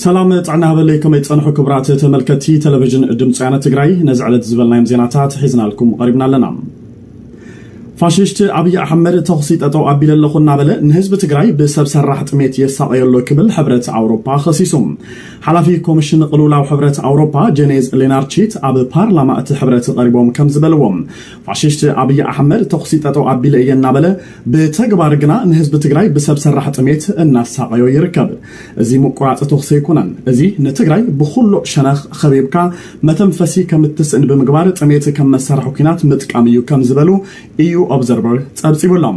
ሰላም ጥዕና ሃበለይ፣ ከመይ ጸንሑ ክቡራት ተመልከትቲ ቴሌቪዥን ድምፂ ወያነ ትግራይ? ነዚ ዕለት ዝበልናዮም ዜናታት ሒዝናልኩም ቀሪብና ኣለና። ፋሽስት ኣብይ ኣሕመድ ተኹሲ ጠጠው ኣቢለ ኣለኹ እናበለ ንህዝቢ ትግራይ ብሰብ ሰራሕ ጥሜት የሳቐዮ ኣሎ ክብል ሕብረት ኣውሮፓ ከሲሱ። ሓላፊ ኮሚሽን ቅልውላው ሕብረት ኣውሮፓ ጄኔዝ ሌናርቺት ኣብ ፓርላማ እቲ ሕብረት ቀሪቦም ከም ዝበልዎ፣ ፋሽስት ኣብይ ኣሕመድ ተኹሲ ጠጠው ኣቢለ እየ እናበለ ብተግባር ግና ንህዝቢ ትግራይ ብሰብ ሰራሕ ጥሜት እናሳቐዮ ይርከብ። እዚ ምቁራፅ ተኹሲ ኣይኮነን። እዚ ንትግራይ ብኩሉ ሸነኽ ኸቢብካ መተንፈሲ ከም እትስእን ብምግባር ጥሜት ከም መሳርሒ ኲናት ምጥቃም እዩ ከም ዝበሉ ኢዩ ኦብዘርቨር ጸብጺቡሎም።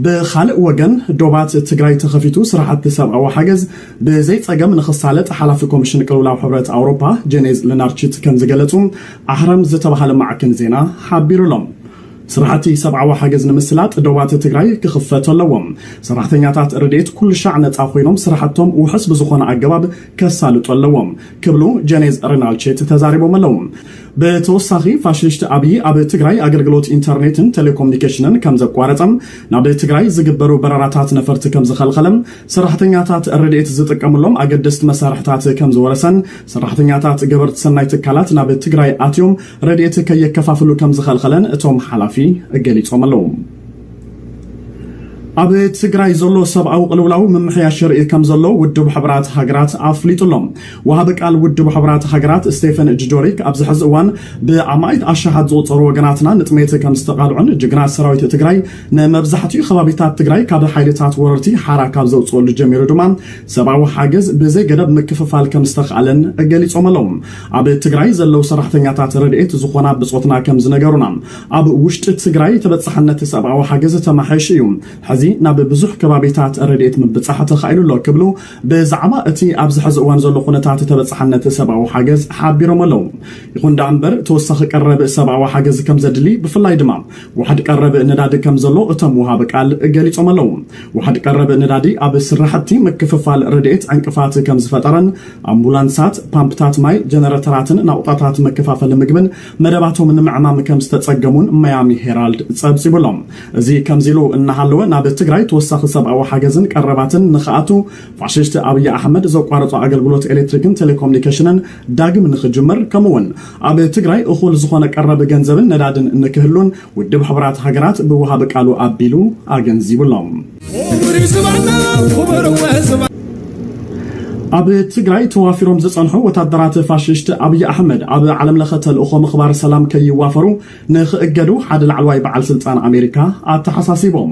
ብኻልእ ወገን ዶባት ትግራይ ተኸፊቱ ስራሕቲ ሰብኣዊ ሓገዝ ብዘይ ጸገም ንኽሳለጥ ሓላፊ ኮሚሽን ቅልውላው ሕብረት ኣውሮፓ ጄኔዝ ሌናርቺት ከም ዝገለጹ ኣህረም ዝተባህለ ማዕከን ዜና ሓቢሩሎም። ስራሕቲ ሰብኣዊ ሓገዝ ንምስላጥ ዶባት ትግራይ ክኽፈት ኣለዎም። ሰራሕተኛታት ረድኤት ኩሉ ሻዕ ነፃ ኮይኖም ስራሕቶም ውሑስ ብዝኾነ ኣገባብ ከሳልጡ ኣለዎም ክብሉ ጀኔዝ ሬናልቼት ተዛሪቦም ኣለዉ። ብተወሳኺ ፋሽስት ኣብይ ኣብ ትግራይ ኣገልግሎት ኢንተርኔትን ቴሌኮሙኒኬሽንን ከም ዘቋረጸም ናብ ትግራይ ዝግበሩ በረራታት ነፈርቲ ከም ዝኸልኸለም ሰራሕተኛታት ረድኤት ዝጥቀምሎም ኣገደስቲ መሳርሕታት ከም ዝወረሰን ሰራሕተኛታት ገበርቲ ሰናይ ትካላት ናብ ትግራይ ኣትዮም ረድኤት ከየከፋፍሉ ከም ዝኸልኸለን እቶም ሓላፊ ገሊጾም ኣለዉ። ኣብ ትግራይ ዘሎ ሰብኣዊ ቅልውላው ምምሕያሽ የርኢ ከም ዘሎ ውድብ ሕብራት ሃገራት ኣፍሊጡ ኣሎ። ወሃቢ ቃል ውድብ ሕብራት ሃገራት ስቴፈን ጁጆሪክ ኣብዚ ሕዚ እዋን ብኣማኢት ኣሽሓት ዝቑጸሩ ወገናትና ንጥሜት ከም ዝተቓልዑን ጅግና ሰራዊት ትግራይ ንመብዛሕትኡ ከባቢታት ትግራይ ካብ ሓይልታት ወረርቲ ሓራ ካብ ዘውፅኦሉ ጀሚሩ ድማ ሰብኣዊ ሓገዝ ብዘይ ገደብ ምክፍፋል ከም ዝተኻኣለን ገሊጾም ኣለዉ። ኣብ ትግራይ ዘለዉ ሰራሕተኛታት ረድኤት ዝኾና ብጾትና ከም ዝነገሩና ኣብ ውሽጢ ትግራይ ተበጻሕነት ሰብኣዊ ሓገዝ ተማሓይሹ እዩ። ሕዚ ናብ ብዙሕ ከባቢታት ረድኤት ምብጻሕ ተኻኢሉ ኣሎ ክብሉ ብዛዕባ እቲ ኣብዚ ሕዚ እዋን ዘሎ ኩነታት ተበጻሕነት ሰብኣዊ ሓገዝ ሓቢሮም ኣለዉ። ይኹን ደኣ እምበር ተወሳኺ ቀረብ ሰብኣዊ ሓገዝ ከም ዘድሊ ብፍላይ ድማ ዋሕድ ቀረብ ነዳዲ ከም ዘሎ እቶም ወሃቢ ቃል ገሊጾም ኣለዉ። ዋሕድ ቀረብ ነዳዲ ኣብ ስራሕቲ ምክፍፋል ረድኤት ዕንቅፋት ከም ዝፈጠረን ኣምቡላንሳት፣ ፓምፕታት ማይ፣ ጀነረተራትን ናቑጣታት መከፋፈሊ ምግብን መደባቶም ንምዕማም ከም ዝተጸገሙን ማያሚ ሄራልድ ጸብጺቡ ኣሎ። እዚ ከምዚ ኢሉ እናሃለወ ናብ ትግራይ ተወሳኺ ሰብኣዊ ሓገዝን ቀረባትን ንኽኣቱ ፋሽስት ኣብይ ኣሕመድ ዘቋረጾ ኣገልግሎት ኤሌክትሪክን ቴሌኮሙኒኬሽንን ዳግም ንኽጅምር ከምኡውን ኣብ ትግራይ እኹል ዝኾነ ቀረብ ገንዘብን ነዳድን ንክህሉን ውድብ ሕቡራት ሃገራት ብወሃቢ ቃሉ ኣቢሉ ኣገንዚቡ ኣሎ። ኣብ ትግራይ ተዋፊሮም ዝጸንሑ ወታደራት ፋሽስት ኣብይ ኣሕመድ ኣብ ዓለም ለኸ ተልእኾ ምኽባር ሰላም ከይዋፈሩ ንኽእገዱ ሓደ ላዕለዋይ በዓል ስልጣን ኣሜሪካ ኣተሓሳሲቦም።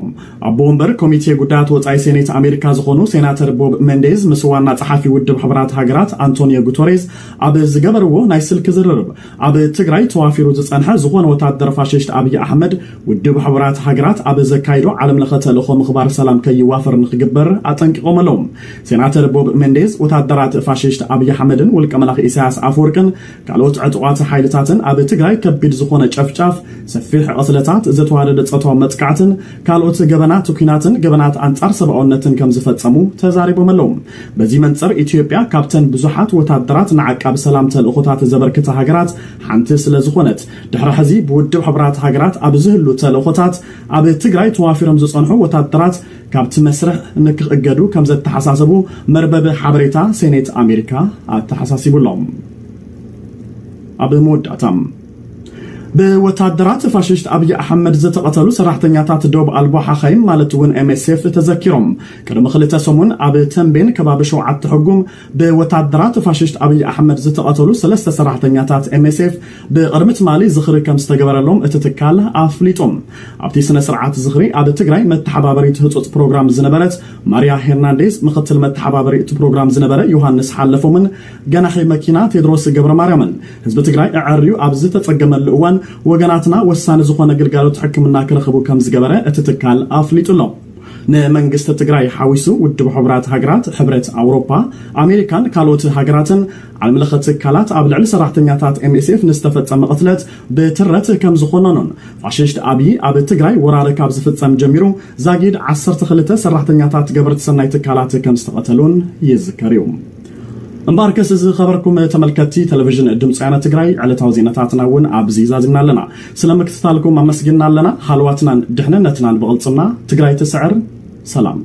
ኣቦ ወንበር ኮሚቴ ጉዳያት ወጻኢ ሴኔት ኣሜሪካ ዝኾኑ ሴናተር ቦብ ሜንዴዝ ምስ ዋና ጸሓፊ ውድብ ሕቡራት ሃገራት ኣንቶኒዮ ጉተሬዝ ኣብ ዝገበርዎ ናይ ስልኪ ዝርርብ ኣብ ትግራይ ተዋፊሩ ዝጸንሐ ዝኾነ ወታደር ፋሽስት ኣብይ ኣሕመድ ውድብ ሕቡራት ሃገራት ኣብ ዘካይዶ ዓለም ለኸ ተልእኾ ምኽባር ሰላም ከይዋፈር ንክግበር ኣጠንቂቖም ኣለዉ። ሴናተር ቦብ ሜንዴዝ ወታደራት ፋሽስት ኣብይ ኣሕመድን ውልቀ መላኺ ኢሳያስ ኣፈወርቅን ካልኦት ዕጡቓት ሓይልታትን ኣብ ትግራይ ከቢድ ዝኾነ ጨፍጫፍ፣ ሰፊሕ ቅትለታት፣ ዘተዋደደ ጾታዊ መጥቃዕትን ካልኦት ገበናት ኲናትን ገበናት ኣንጻር ሰብኣውነትን ከም ዝፈጸሙ ተዛሪቦም ኣለዉ። በዚ መንጽር ኢትዮጵያ ካብተን ብዙሓት ወታደራት ንዓቃብ ሰላም ተልእኾታት ዘበርክታ ሃገራት ሓንቲ ስለ ዝኾነት ድሕሪ ሕዚ ብውድብ ሕቡራት ሃገራት ኣብ ዝህሉ ተልእኾታት ኣብ ትግራይ ተዋፊሮም ዝጸንሑ ወታደራት ካብቲ መስርሕ ንክእገዱ ከም ዘተሓሳሰቡ መርበብ ሓበሬታ ሴኔት ኣሜሪካ ኣተሓሳሲቡ ኣሎ። ኣብ መወዳእታ ብወታደራት ፋሽስት ኣብይ ኣሕመድ ዝተቐተሉ ሰራሕተኛታት ዶብ ኣልቦ ሓኻይም ማለት እውን ኤምኤስኤፍ ተዘኪሮም። ቅድሚ ክልተ ሰሙን ኣብ ተንቤን ከባቢ ሸውዓተ ሕጉም ብወታደራት ፋሽስት ኣብይ ኣሕመድ ዝተቐተሉ ሰለስተ ሰራሕተኛታት ኤምኤስኤፍ ብቕድሚ ትማሊ ዝኽሪ ከም ዝተገበረሎም እቲ ትካል ኣፍሊጡ። ኣብቲ ስነ ስርዓት ዝኽሪ ኣብ ትግራይ መተሓባበሪት ህፁፅ ፕሮግራም ዝነበረት ማርያ ሄርናንዴዝ፣ ምኽትል መተሓባበሪ እቲ ፕሮግራም ዝነበረ ዮሃንስ ሓለፎምን ገናሒ መኪና ቴድሮስ ገብረ ማርያምን ህዝቢ ትግራይ ኣዐርዩ ኣብ ዝተፀገመሉ እዋን ወገናትና ወሳኒ ዝኾነ ግልጋሎት ሕክምና ክረኽቡ ከም ዝገበረ እቲ ትካል ኣፍሊጡ ኣሎ። ንመንግስቲ ትግራይ ሓዊሱ ውድብ ሕቡራት ሃገራት፣ ሕብረት ኣውሮፓ፣ ኣሜሪካን ካልኦት ሃገራትን ዓለም ለኸ ትካላት ኣብ ልዕሊ ሰራሕተኛታት ኤምኤስኤፍ ንዝተፈጸመ ቅትለት ብትረት ከም ዝኾነኑን ፋሽስት ኣብይ ኣብ ትግራይ ወራር ካብ ዝፍጸም ጀሚሩ ዛጊድ ዓሰርተ ክልተ ሰራሕተኛታት ገበርቲ ሰናይ ትካላት ከም ዝተቐተሉን ይዝከር እዩ። እምበኣርከስ ዝኸበርኩም ተመልከትቲ ቴሌቪዥን ድምፂ ወያነ ትግራይ ዕለታዊ ዜናታትና እውን ኣብዚ ዛዚምና ኣለና። ስለ ምክትታልኩም ኣመስግና ኣለና። ሃለዋትናን ድሕንነትናን ብቕልፅምና። ትግራይ ትስዕር። ሰላም።